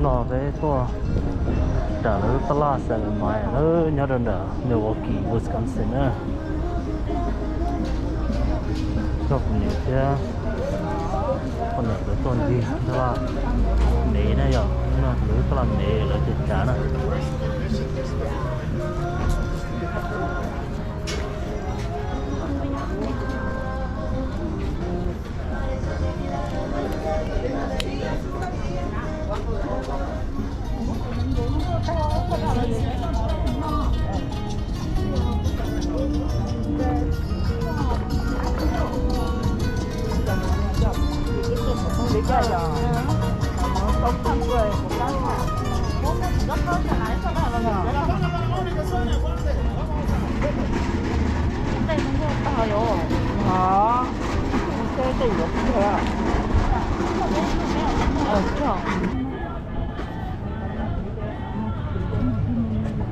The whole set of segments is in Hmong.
No peb tuaj raws lawv lub tab laj Seven Mile lawv nyob rau nram Milwaukee, Wisconsin na. Coj kuv niam thiab poj niam lawv tuaj ncig tab laj mev na yom, no lawv tab laj mev lawv cov cav na.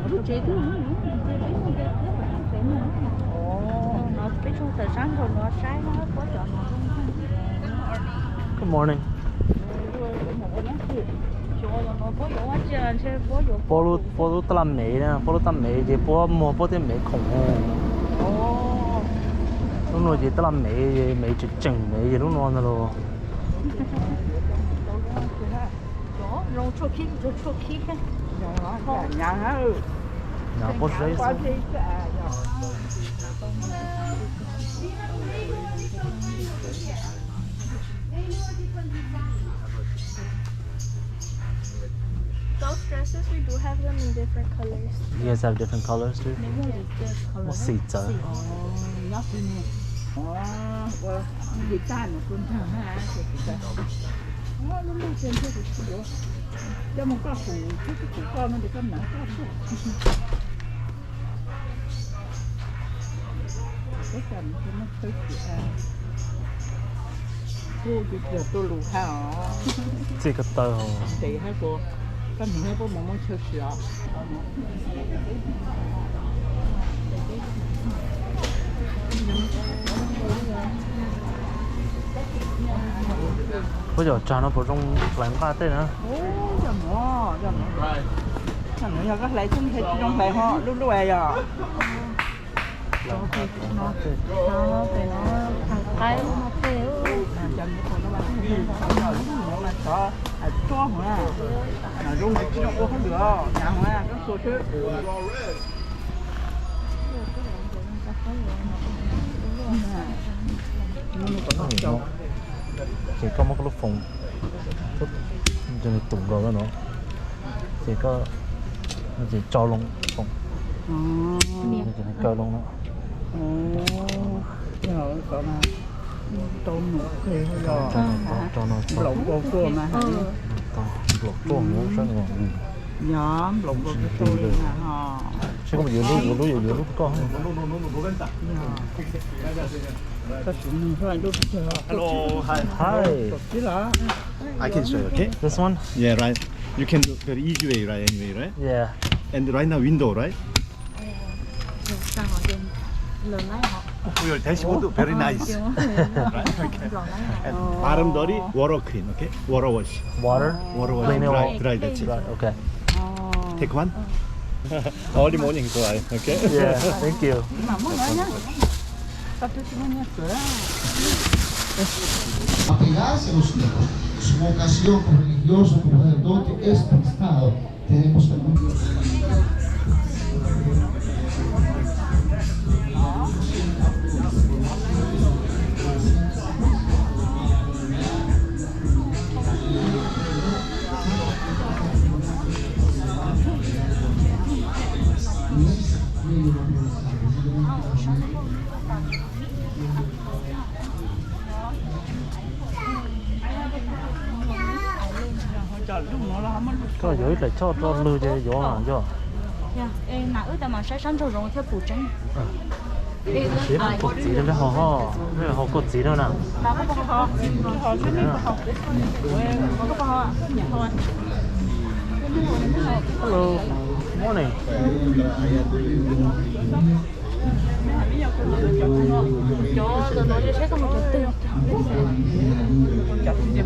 Lub tsev twb no, peb tsuas tawm sab nraud no saib no, puab cov no. Good morning. Puab lub tab laj mev na, puab lub tab mev ces puab muag puab tej mev khoom. Lub no ces tab laj mev, mev tseem tseem mev ces lub no ntag los. Nyav pob zeb xwb. Those dresses, we do have them in different colors. You guys have different colors too? Muaj xim txawv. Txij ko taw. Puab cov tsag no puas zoo hlais nqaj tej na? Yog koj hlais xwb hlais tsis zoo hlais ho lub lub yog. Ces koj muab koj lub foos rau nws tus nkaus no, ces koj ces tso loo foos, kaw loo no. Nplaum nkaus tuaj mas. Nplaum nkaus tuaj. Seb koj yuav lub, yuav lub koj. Koj sim nug lub peb caug. Hello, hi. Kaum tsib los? I can show you, okay? This one? Yeah, right. You can do very easy way, right? Anyway, right? Yeah. And right now window, right? For your dashboard, very nice. Right? Okay. And bottom dirty, water clean, okay? Water wash. Water? Water wash, clean it dry, all. Dry, that's it. Right, okay. Take one. Early morning, so I, okay? Yeah, thank you. Apegarse a los hijos. Su vocación como religioso, como sacerdote, es prestado. Tenemos que Koj yuav ib daim choj rau lwg ces yuav yog. Wb tas mam saib sab nraug zoov thiab pum tseeb. Pum txiv no, peb ho, peb ho kua txiv no na. Hello, morning. Cov no saib koj mus cov twg.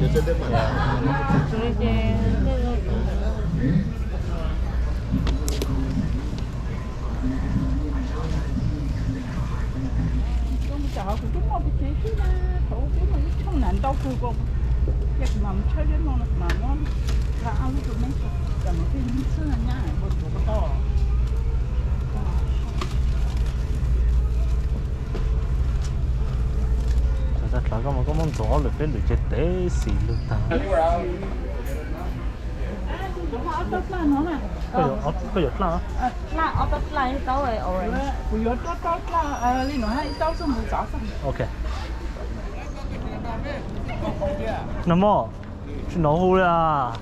ne. Ces kuv cov hov kuv twb muaj pes tsawg xwb na, thaum ub twb muaj ib tshooj na ntau kawg ko. Ces kuv mam mus tshawb zeb no no kuv mam muab nqa ob lub rau neb, kom nws thiaj li xwb no nyab ua tuav ko tau. Thaum koj mus koj muab ntxuav ob lwm peb lwm ces tev xis lug tag. Koj yuav dlaj? Kuv yuav dlaj, li no hab ib taub xwb mus txav xwb. Ok. Nag hmo tsis hnov hu li as.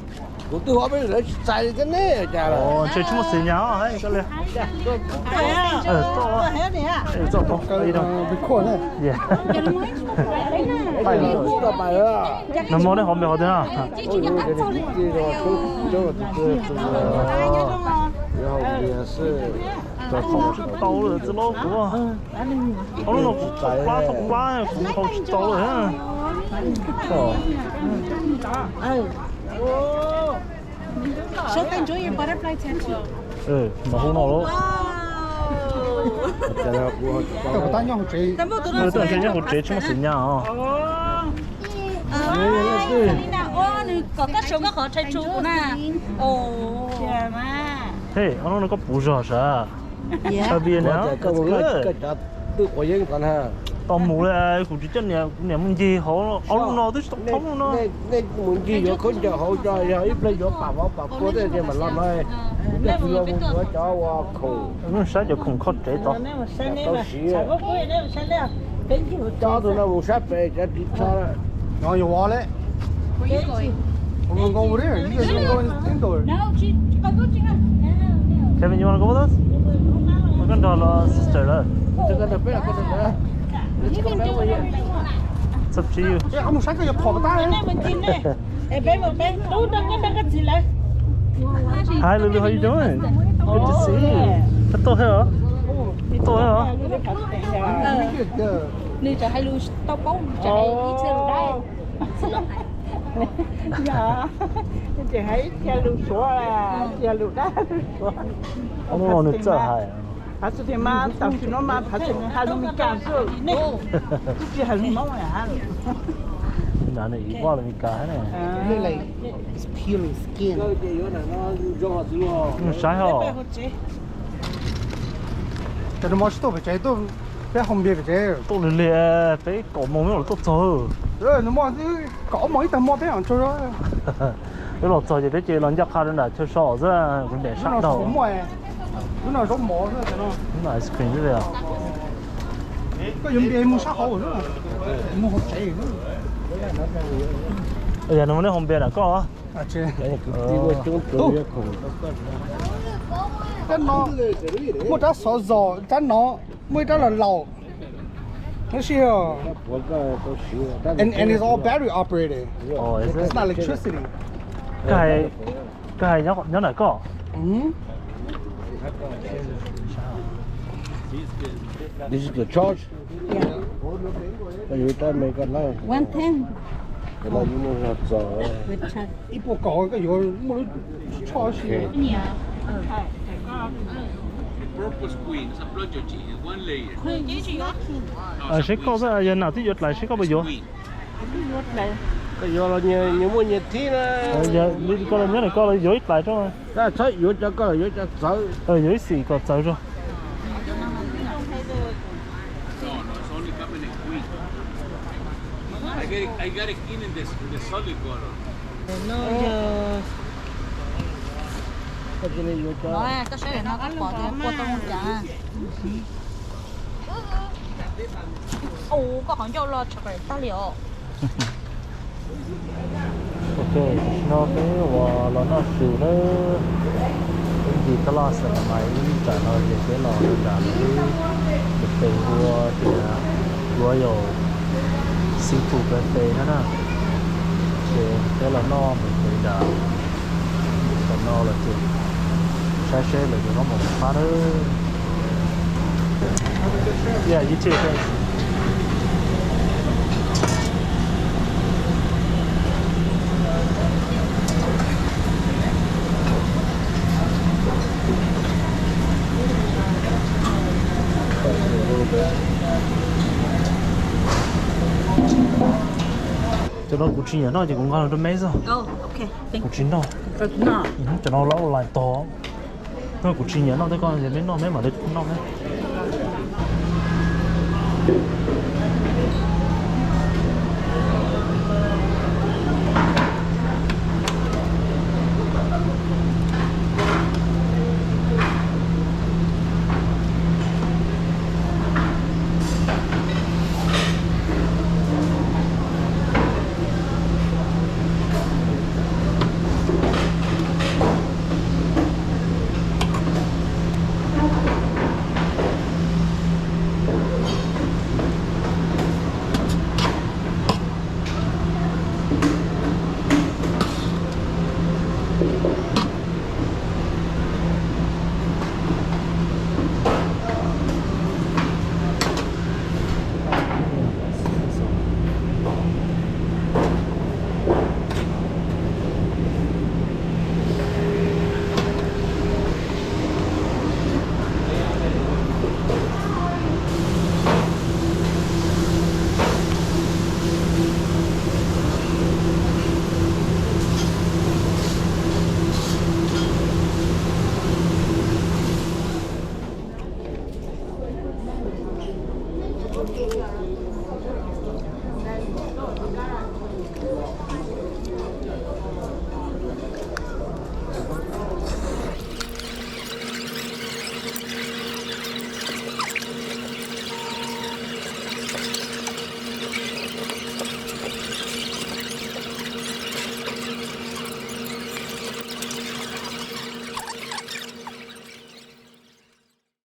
Kuv twb hu peb lawv tsis txais li thiab ne, cas ntshe tsis muaj xim nyas os. Nag hmo neb hov npe qhov twg na? Tsis tau lawm txiv hlob kuv. Ob lub no kuv tau plab, tau plab kuv tau tsis tau lawm. Mas hu no lawm. Nyob hauv tsev tsis muaj xim nyas os. Nws kom koj sau koj qhov tshais tsu kuv na. Hey, ob lub no koj puv zog sav. Chav Vietnam, that's good. Tau mus li, kuv tsis coj niam, kuv niam mus ncig hauv ob lub no twb tsis tau thoob lub no. Nej mus ncig yuav khaub ncaws hauv tso, yog ib pliag yuav pam vov pam kua tej ces mam los no. Ib pliag kuv yuav mus yuav cov ua khoom. Saib cov khoom kho tsev tod. Tau siv. Cov tus no mus sab pem cov ris tsho. Kevin, you wanna go with us? Koj nrog los sister lawm. It's up to you. Hi Lulu, how you doing? Good to see you. Koj tuaj thiab os? Tuaj thiab os? Nws tseem hais lus tau paub, tseem hais ib txhia lus dab. Yog, tseem hais ib txhia lus Suav, ib txhia lus dab lus Suav. Nws txawj hais. Phav txog tias mas tam sim no mas phav tseem hais lus Meskas xwb, twb tsis hais lus Hmoob li. Nws vaj lus Meskas thiab ne. Saib os. Ces nws mas tsis tuaj pem tsev, tuaj peb hoo npias pem tsev. Tuaj lig lig, peb kaum moos los tuaj txog. Nws mas twb kaum ob moos ib tag hmo peb mam tsaug zog. Peb los txog ces peb ces los ncaj qha rau nram chaw so xwb, kuv ncaim sab dhau. Lub no zaub mov xwb, lub no ice cream xwb. Koj yuav npias mus sab hauv xwb, mus hauv tsev xwb. Yog nws muaj neb hoo npias nram koj. Rab no muaj rab xov zos, rab no muaj ib rab los laus. Tab sis, and, and it's all battery operated. It's not electricity. Koj hais nyob nram koj. This is the charge. Koj yuav rab me koj lawm. One ten. Koj yuav muaj zog txog. Ib puas kaum koj yuav muaj lub tshoj si. Seb koj yog nam twb yuav dlais, seb koj puas yuav. Koj yuav los nyias muaj nyias thib na. Koj los nyob ntawm koj los yuav ib dlais tso. Txhob yuav cov koj, yuav cov txawv. Yuav ib xim kom txawv tso. Koj saib no koj pom tias kua tau mus cas. Ua koj qhov ncauj los tshaj tag li os. Ok, tam sim no peb uas los noj su nawb. Peb ncig taj laj Xas Nas Mais ib tsam no ces peb los rau nram lub cafe hu tias Royal Seafood Buffet no na. Ces peb los noj mus nram no los ces Seb lawv cov zaub mov puas qab nawb. Yeah, you too, thanks. Cov no kuv tsis nyiam noj ces kuv nqa los rau meb xwb. Kuv tsis noj. Cov no lawv ua lais tog. No kuv tsis nyiam noj tej ko, ces meb noj meb mam li noj meb.